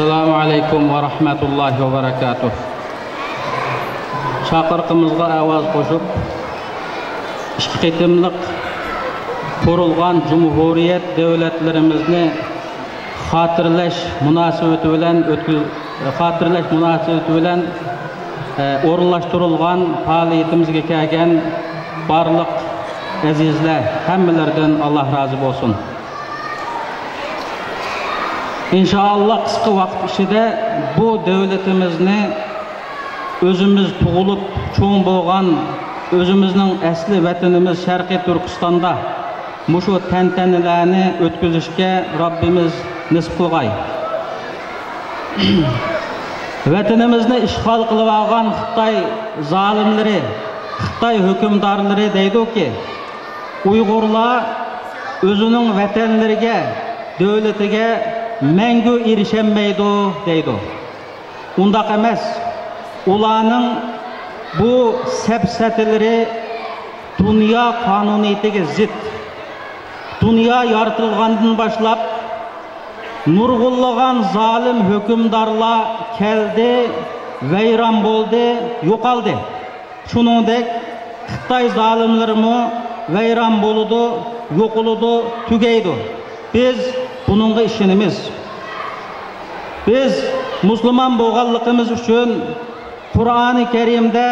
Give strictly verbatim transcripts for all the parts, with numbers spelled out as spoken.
ئەسسالامۇ ئەلەيكۇم ۋە رەھمەتۇللاھى ۋە بەرەكاتۇھ. چاقىرىقىمىزغا ئاۋاز قوشۇپ، ئىككى قېتىملىق قۇرۇلغان جۇمھۇرىيەت دۆلەتلىرىمىزنى خاتىرىلەش مۇناسىۋىتى بىلەن ئۆتكۈز-، خاتىرىلەش مۇناسىۋىتى بىلەن، ئە، ئورۇنلاشتۇرۇلغان پائالىيىتىمىزگە كەلگەن بارلىق ئەزىزلەر، ھەممىلەردىن ئاللا رازى بولسۇن. ئىنشائاللا، قىسقا ۋاقىت ئىچىدە بۇ دۆلىتىمىزنى، ئۆزىمىز تۇغۇلۇپ چوڭ بولغان ئۆزىمىزنىڭ ئەسلى ۋەتىنىمىز شەرقىي تۈركىستاندا مۇشۇ تەنتەنىلەرنى ئۆتكۈزۈشكە رەببىمىز نېسىپ قىلغاي. ۋەتىنىمىزنى ئىشغال قىلىۋالغان خىتاي زالىملىرى، خىتاي ھۆكۈمدارلىرى دەيدۇكى، ئۇيغۇرلار ئۆزىنىڭ ۋەتەنلىرىگە، دۆلىتىگە مەڭگۈ ئېرىشەلمەيدۇ دەيدۇ. ئۇنداق ئەمەس. ئۇلارنىڭ بۇ سەپسەتىلىرى دۇنيا قانۇنىيىتىگە زىت. دۇنيا يارىتىلغاندىن باشلاپ نۇرغۇنلىغان زالىم ھۆكۈمدارلار كەلدى، ۋەيران بولدى، يوقالدى. شۇنىڭدەك خىتاي زالىملىرىمۇ ۋەيران بولىدۇ، يوقىلىدۇ، تۈگەيدۇ. بىز بۇنىڭغا ئىشىنىمىز. بىز مۇسۇلمان بولغانلىقىمىز ئۈچۈن قۇرئانى كەرىمدە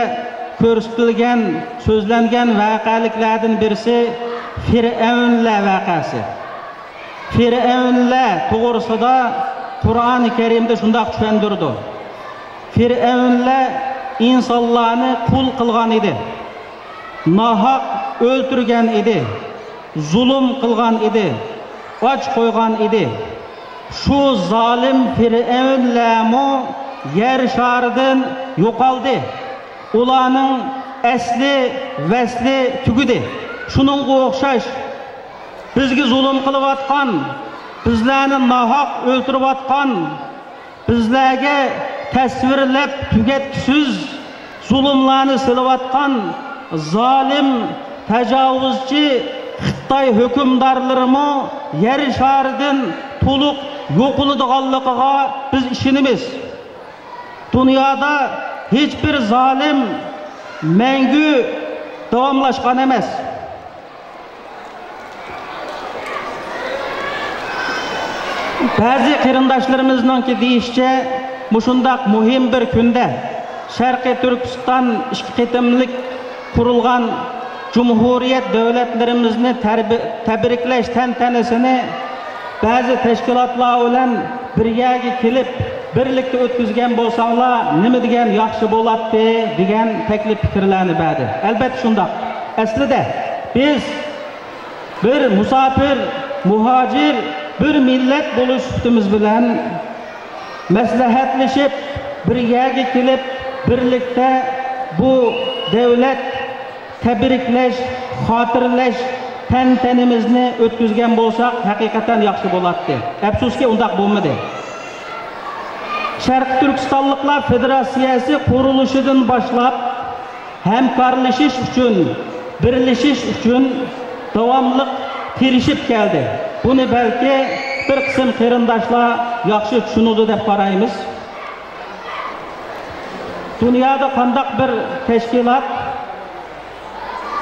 كۆرسىتىلگەن، سۆزلەنگەن ۋەقەلىكلەردىن بىرسى فىرئەۋنلەر ۋەقەسى. فىرئەۋنلەر توغرىسىدا قۇرئانى كەرىمدە شۇنداق چۈشەندۈرىدۇ. فىرئەۋنلەر ئىنسانلارنى قۇل قىلغان ئىدى. ناھەق ئۆلتۈرگەن ئىدى. زۇلۇم قىلغان ئىدى. ئاچ قويغان ئىدى. شۇ زالىم فىرئەۋنلەرمۇ يەر شارىدىن يوقالدى. ئۇلارنىڭ ئەسلى ۋەسلى تۈگىدى. شۇنىڭغا ئوخشاش، بىزگە زۇلۇم قىلىۋاتقان، بىزلەرنى ناھەق ئۆلتۈرۈۋاتقان، بىزلەرگە تەسۋىرلەپ تۈگەتكۈسىز زۇلۇملارنى سېلىۋاتقان زالىم، تاجاۋۇزچى خىتاي ھۆكۈمدارلىرىمۇ يەر شارىدىن تولۇق يوقىلىدىغانلىقىغا بىز ئىشىنىمىز. دۇنيادا ھېچبىر زالىم مەڭگۈ داۋاملاشقان ئەمەس. بەزى قېرىنداشلىرىمىزنىڭكى دېيىشىچە، مۇشۇنداق مۇھىم بىر كۈندە شەرقىي تۈركىستان ئىككى قېتىملىق قۇرۇلغان جۇمھۇرىيەت دۆلەتلىرىمىزنى تەربى-، تەبرىكلەش تەنتەنىسىنى بەزى تەشكىلاتلار بىلەن بىر يەرگە كېلىپ، بىرلىكتە ئۆتكۈزگەن بولساڭلار، نېمە دېگەن ياخشى بولاتتى، دېگەن تەكلىپ پىكىرلەرنى بەردى. ئەلبەتتە شۇنداق. ئەسلىدە بىز بىر مۇساپىر، مۇھاجىر، بىر مىللەت بولۇش سۈپىتىمىز بىلەن مەسلىھەتلىشىپ، بىر يەرگە كېلىپ، بىرلىكتە بۇ دۆلەت تەبرىكلەش، خاتىرىلەش تەنتەنىمىزنى ئۆتكۈزگەن بولساق، ھەقىقەتەن ياخشى بولاتتى. ئەپسۇسكى، ئۇنداق بولمىدى. شەرقىي تۈركىستانلىقلار فېدېراتسىيەسى قۇرۇلۇشىدىن باشلاپ، ھەمكارلىشىش ئۈچۈن، بىرلىشىش ئۈچۈن داۋاملىق تىرىشىپ كەلدى. بۇنى بەلكى بىر قىسىم قېرىنداشلار ياخشى چۈشىنىدۇ دەپ قارايمىز. دۇنيادا قانداق بىر تەشكىلات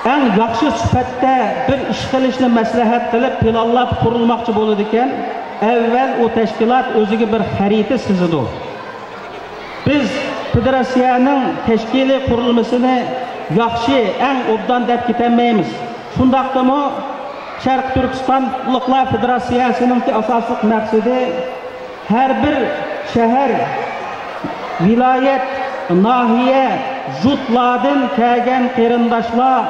ئەڭ ياخشى سۈپەتتە بىر ئىش قىلىشنى مەسلىھەت قىلىپ، پىلانلاپ قۇرۇلماقچى بولىدىكەن، ئەۋۋەل ئۇ تەشكىلات ئۆزىگە بىر خەرىتە سىزىدۇ. بىز فېدېراتسىيەنىڭ تەشكىلىي قۇرۇلمىسىنى ياخشى، ئەڭ ئوبدان دەپ كېتەلمەيمىز. شۇنداقتىمۇ شەرقىي تۈركىستانلىقلار فېدېراتسىيەسىنىڭكى ئاساسلىق مەقسىتى، ھەر بىر شەھەر، ۋىلايەت، ناھىيە، يۇرتلاردىن كەلگەن قېرىنداشلار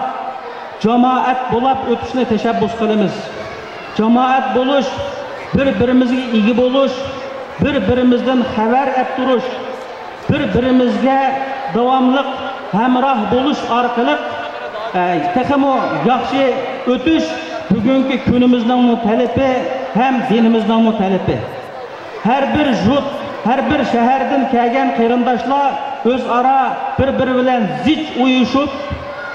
جامائەت بولاپ ئۆتۈشنى تەشەببۇس قىلىمىز. جامائەت بولۇش، بىر-بىرىمىزگە ئىگە بولۇش، بىر-بىرىمىزدىن خەۋەر ئەپ تۇرۇش، بىر-بىرىمىزگە داۋاملىق ھەمراھ بولۇش ئارقىلىق، ئە، تېخىمۇ ياخشى ئۆتۈش بۈگۈنكى كۈنىمىزنىڭمۇ تەلىپى ھەم دىنىمىزنىڭمۇ تەلىپى. ھەر بىر يۇرت، ھەر بىر شەھەردىن كەلگەن قېرىنداشلار ئۆزئارا بىر-بىرى بىلەن زىچ ئۇيۇشۇپ،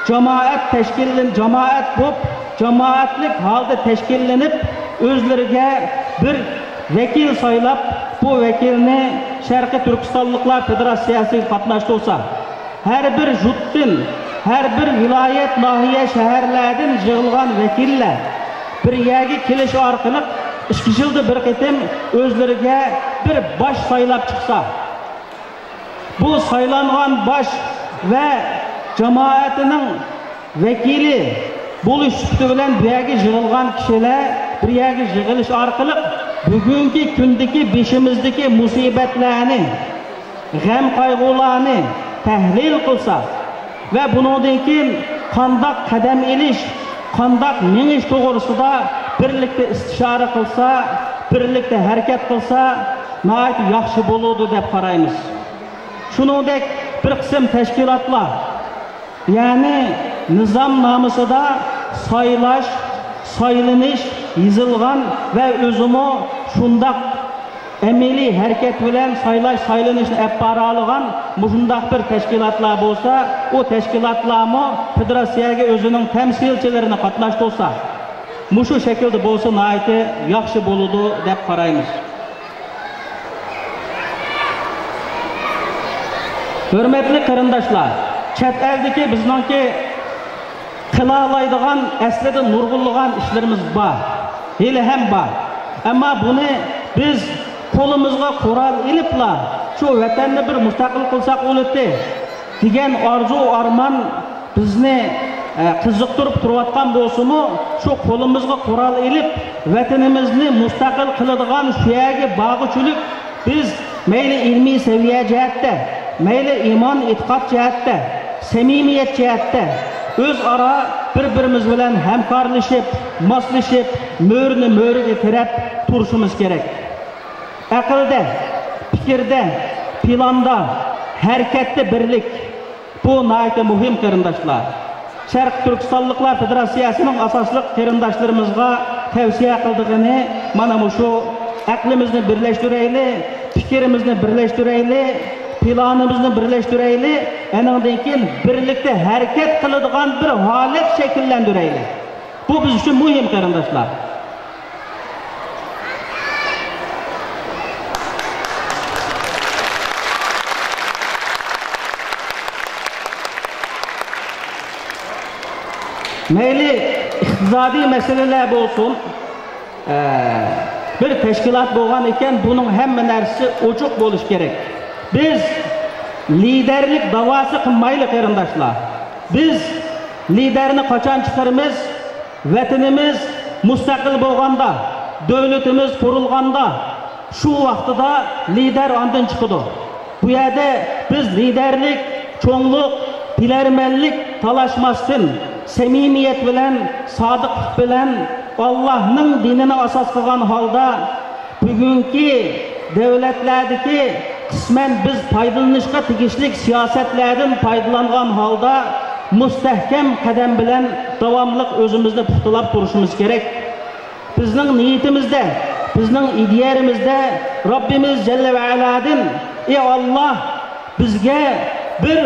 جامائەت تەشكىللىن-، جامائەت بولۇپ، جامائەتلىك ھالدا تەشكىللىنىپ، ئۆزلىرىگە بىر ۋەكىل سايلاپ، بۇ ۋەكىلنى شەرقىي تۈركىستانلىقلار فېدېراتسىيەسىگە قاتناشتۇرسا، ھەر بىر يۇرتتىن، ھەر بىر ۋىلايەت، ناھىيە، شەھەرلەردىن يىغىلغان ۋەكىللەر بىر يەرگە كېلىش ئارقىلىق ئىككى يىلدا بىر قېتىم ئۆزلىرىگە بىر باش سايلاپ چىقسا، بۇ سايلانغان باش ۋە جامائەتنىڭ ۋەكىلى بولۇش سۈپىتى بىلەن بۇ يەرگە يىغىلغان كىشىلەر بىر يەرگە يىغىلىش ئارقىلىق بۈگۈنكى كۈندىكى بېشىمىزدىكى مۇسىبەتلەرنى، غەم-قايغۇلارنى تەھلىل قىلسا ۋە بۇنىڭدىن كېيىن قانداق قەدەم ئېلىش، قانداق مېڭىش توغرىسىدا بىرلىكتە ئىستىشارە قىلسا، بىرلىكتە ھەرىكەت قىلسا، ناھايىتى ياخشى بولىدۇ دەپ قارايمىز. شۇنىڭدەك بىر قىسىم تەشكىلاتلار، يەنى نىزامنامىسىدا سايلاش، سايلىنىش يېزىلغان ۋە ئۆزىمۇ شۇنداق ئەمەلىي ھەرىكەت بىلەن سايلاش، سايلىنىشنى ئەپ بارالىغان مۇشۇنداق بىر تەشكىلاتلار بولسا، ئۇ تەشكىلاتلارمۇ فېدېراتسىيەگە ئۆزىنىڭ تەمسىلچىلىرىنى قاتناشتۇرسا، مۇشۇ شەكىلدە بولسا ناھايىتى ياخشى بولىدۇ دەپ قارايمىز. ھۆرمەتلىك قېرىنداشلار، چەت ئەلدىكى بىزنىڭكى قىلالايدىغان، ئەسلىدە نۇرغۇنلىغان ئىشلىرىمىز بار، ھېلىھەم بار. ئەمما بۇنى بىز قولىمىزغا قورال ئېلىپلا شۇ ۋەتەننى بىر مۇستەقىل قىلساق بولاتتى دېگەن ئارزۇ، ئارمان بىزنى، ئە، قىزىقتۇرۇپ تۇرۇۋاتقان بولسىمۇ، شۇ قولىمىزغا قورال ئېلىپ، ۋەتىنىمىزنى مۇستەقىل قىلىدىغان شۇ يەرگە بارغۇچىلىك بىز مەيلى ئىلمىي سەۋىيە جەھەتتە، مەيلى ئىمان ئېتىقاد جەھەتتە، سەمىمىيەت جەھەتتە ئۆزئارا بىر-بىرىمىز بىلەن ھەمكارلىشىپ، ماسلىشىپ، مۈرىنى مۈرىگە تىرەپ تۇرۇشىمىز كېرەك. ئەقىلدە، پىكىردە، پىلاندا، ھەرىكەتتە بىرلىك. بۇ ناھايىتى مۇھىم، قېرىنداشلار. شەرقىي تۈركىستانلىقلار فېدېراتسىيەسىنىڭ ئاساسلىق قېرىنداشلىرىمىزغا تەۋسىيە قىلىدىغىنى مانا مۇشۇ: ئەقلىمىزنى بىرلەشتۈرەيلى، پىكرىمىزنى بىرلەشتۈرەيلى، پىلانىمىزنى بىرلەشتۈرەيلى، ئەنىڭدىن كېيىن بىرلىكتە ھەرىكەت قىلىدىغان بىر ھالەت شەكىللەندۈرەيلى. بۇ بىز ئۈچۈن مۇھىم، قېرىنداشلار. مەيلى ئىقتىسادىي مەسىلىلەر بولسۇن، ئە، بىر تەشكىلات بولغان ئىكەن، بۇنىڭ ھەممە نەرسىسى ئوچۇق بولۇشى كېرەك. بىز لىدەرلىك داۋاسى قىلمايلى، قېرىنداشلار. بىز لىدەرنى قاچان چىقىرىمىز؟ ۋەتىنىمىز مۇستەقىل بولغاندا، دۆلىتىمىز قۇرۇلغاندا، شۇ ۋاقتىدا لىدەر ئاندىن چىقىدۇ. بۇ يەردە بىز لىدەرلىك، چوڭلۇق، بىلەرمەنلىك تالاشماستىن، سەمىمىيەت بىلەن، سادىقلىق بىلەن، ئاللاھنىڭ دىنىنى ئاساس قىلغان ھالدا، بۈگۈنكى دۆلەتلەردىكى قىسمەن بىز پايدىلىنىشقا تېگىشلىك سىياسەتلەردىن پايدىلانغان ھالدا، مۇستەھكەم قەدەم بىلەن داۋاملىق ئۆزىمىزنى پۇختىلاپ تۇرۇشىمىز كېرەك. بىزنىڭ نىيىتىمىزدە، بىزنىڭ ئىدىيەمىزدە رەببىمىز جەللە ۋە ئەلادىن: «ئى ئاللاھ، بىزگە بىر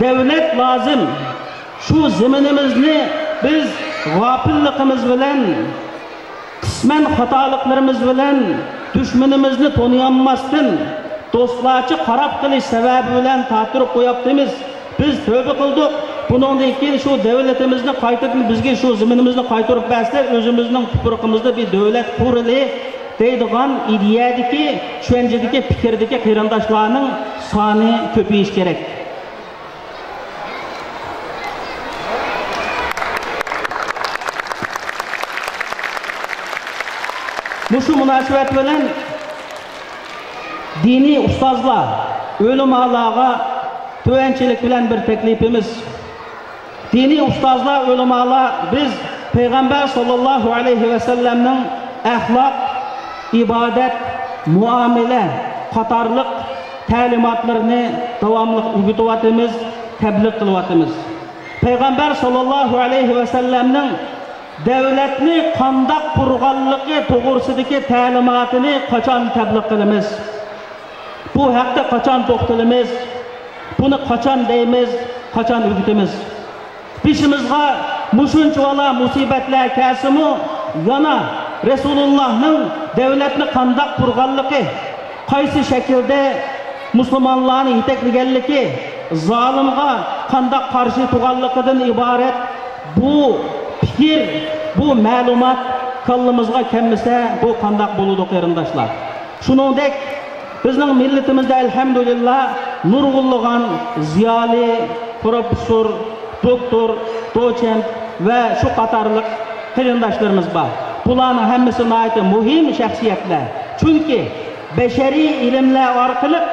دۆلەت لازىم. شۇ زېمىنىمىزنى بىز غاپىللىقىمىز بىلەن، قىسمەن خاتالىقلىرىمىز بىلەن دۈشمىنىمىزنى تونۇيالماستىن، دوستلارچە قاراپ قېلىش سەۋەبى بىلەن تارتتۇرۇپ قويۇپتىمىز. بىز تۆبە قىلدۇق. بۇنىڭدىن كېيىن شۇ دۆلىتىمىزنى قايتىدىن، بىزگە شۇ زېمىنىمىزنى قايتۇرۇپ بەرسىلەر، ئۆزىمىزنىڭ تۇپرىقىمىزدا بىر دۆلەت قۇرىلى» دەيدىغان ئىدىيەدىكى، چۈشەنچىدىكى، پىكىردىكى قېرىنداشلارنىڭ سانى كۆپىيىشى كېرەك. مۇشۇ مۇناسىۋەت بىلەن دىنىي ئۇستازلار، ئۆلىمالارغا تۆۋەنچىلىك بىلەن بىر تەكلىپىمىز. دىنىي ئۇستازلار، ئۆلىمالار، بىز پەيغەمبەر ساللاللاھۇ ئەلەيھى ۋەسەللەمنىڭ ئەخلاق، ئىبادەت، مۇئامىلە قاتارلىق تەلىماتلىرىنى داۋاملىق ئۆگىتىۋاتىمىز، تەبلىغ قىلىۋاتىمىز. پەيغەمبەر ساللاللاھۇ ئەلەيھى ۋەسەللەمنىڭ دۆلەتنى قانداق قۇرغانلىقى توغرىسىدىكى تەلىماتىنى قاچان تەبلىغ قىلىمىز؟ بۇ ھەقتە قاچان توختىلىمىز؟ بۇنى قاچان دەيمىز؟ قاچان ئۆگىتىمىز؟ بېشىمىزغا مۇشۇنچىۋالا مۇسىبەتلەر كەلسىمۇ، يەنە رەسۇلۇللاھنىڭ دۆلەتنى قانداق قۇرغانلىقى، قايسى شەكىلدە مۇسۇلمانلارنى يېتەكلىگەنلىكى، زالىمغا قانداق قارشى تۇرغانلىقىدىن ئىبارەت بۇ پىكىر، بۇ مەلۇمات كاللىمىزغا كەلمىسە، بۇ قانداق بولىدۇ، قېرىنداشلار؟ شۇنىڭدەك بىزنىڭ مىللىتىمىزدە، ئەلھەمدۇلىللا، نۇرغۇنلىغان زىيالىي، پروفېسسور، دوكتور، دوتسېنت ۋە شۇ قاتارلىق قېرىنداشلىرىمىز بار. بۇلارنىڭ ھەممىسى ناھايىتى مۇھىم شەخسىيەتلەر. چۈنكى بەشەرىي ئىلىملەر ئارقىلىق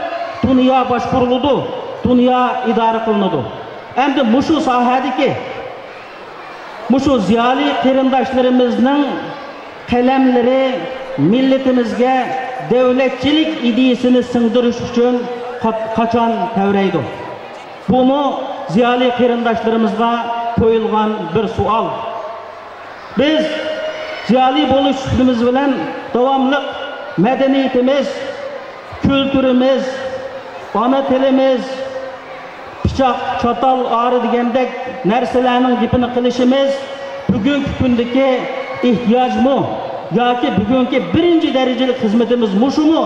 دۇنيا باشقۇرۇلىدۇ، دۇنيا ئىدارە قىلىنىدۇ. ئەمدى مۇشۇ ساھەدىكى مۇشۇ زىيالىي قېرىنداشلىرىمىزنىڭ قەلەملىرى مىللىتىمىزگە دۆلەتچىلىك ئىدىيىسىنى سىڭدۈرۈش ئۈچۈن قا-، قاچان تەۋرەيدۇ؟ بۇمۇ زىيالىي قېرىنداشلىرىمىزغا قويۇلغان بىر سوئال. بىز زىيالىي بولۇش سۈپىتىمىز بىلەن داۋاملىق مەدەنىيىتىمىز، كۈلتۈرىمىز، ئانا تىلىمىز، پىچاق، چاتال، ئارا دېگەندەك نەرسىلەرنىڭ گېپىنى قىلىشىمىز بۈگۈنكى كۈندىكى ئېھتىياجمۇ ياكى بۈگۈنكى بىرىنچى دەرىجىلىك خىزمىتىمىز مۇشۇمۇ؟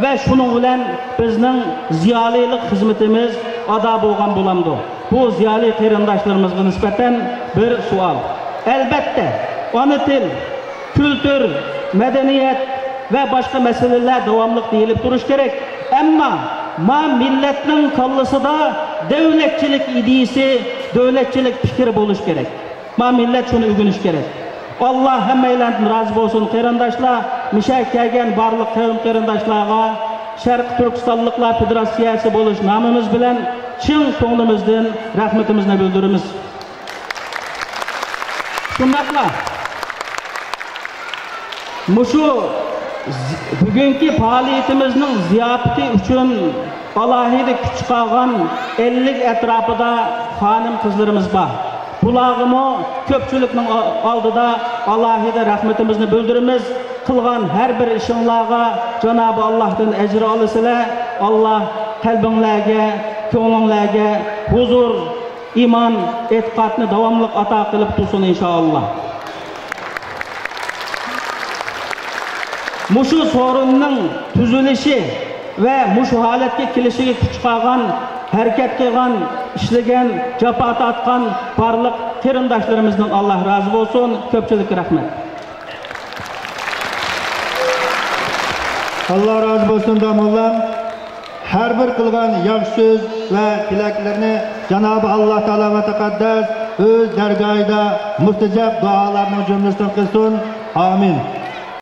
ۋە شۇنىڭ بىلەن بىزنىڭ زىيالىيلىق خىزمىتىمىز ئادا بولغان بولامدۇ؟ بۇ زىيالىي قېرىنداشلىرىمىزغا نىسبەتەن بىر سوئال. ئەلبەتتە، ئانا تىل، كۈلتۈر، مەدەنىيەت ۋە باشقا مەسىلىلەر داۋاملىق دېيىلىپ تۇرۇشى كېرەك. ئەمما ما مىللەتنىڭ كاللىسىدا دۆلەتچىلىك ئىدىيىسى، دۆلەتچىلىك پىكرى بولۇشى كېرەك. ما مىللەت شۇنى ئۆگىنىشى كېرەك. ئاللا ھەممەيلەندىن رازى بولسۇن، قېرىنداشلار. مۇشۇ كەلگەن بارلىق قەۋم قېرىنداشلارغا شەرقىي تۈركىستانلىقلار فېدېراتسىيەسى بولۇش نامىمىز بىلەن چىن كۆڭلىمىزدىن رەھمىتىمىزنى بىلدۈرىمىز. شۇنداقلا مۇشۇ زى-، بۈگۈنكى پائالىيىتىمىزنىڭ زىياپىتى ئۈچۈن ئالاھىدە كۈچ چىقارغان ئەللىك ئەتراپىدا خانىم-قىزلىرىمىز بار. بۇلارغىمۇ كۆپچىلىكنىڭ ئا-، ئالدىدا ئالاھىدە رەھمىتىمىزنى بىلدۈرىمىز. قىلغان ھەر بىر ئىشىڭلارغا جانابى ئاللاھتىن ئەجىر ئالىسىلەر. ئاللاھ قەلبىڭلارگە، كۆڭلۈڭلارگە ھۇزۇر، ئىمان، ئېتىقادنى داۋاملىق ئاتا قىلىپ تۇرسۇن، ئىنشائاللا. مۇشۇ سورۇننىڭ تۈزۈلۈشى ۋە مۇشۇ ھالەتكە كېلىشىگە كۈچ چىقارغان، ھەرىكەت قىلغان، ئىشلىگەن، جاپا تارتقان بارلىق قېرىنداشلىرىمىزدىن ئاللا رازى بولسۇن. كۆپچىلىككە رەھمەت. ئاللا رازى بولسۇن، داموللام. ھەر بىر قىلغان ياخشى سۆز ۋە تىلەكلىرىنى جانابى ئاللا تائالا ۋە تەقەددەس ئۆز دەرگاھىدا مۇستەجاب دۇئالارنىڭ جۈملىسىدىن قىلسۇن. ئامىن.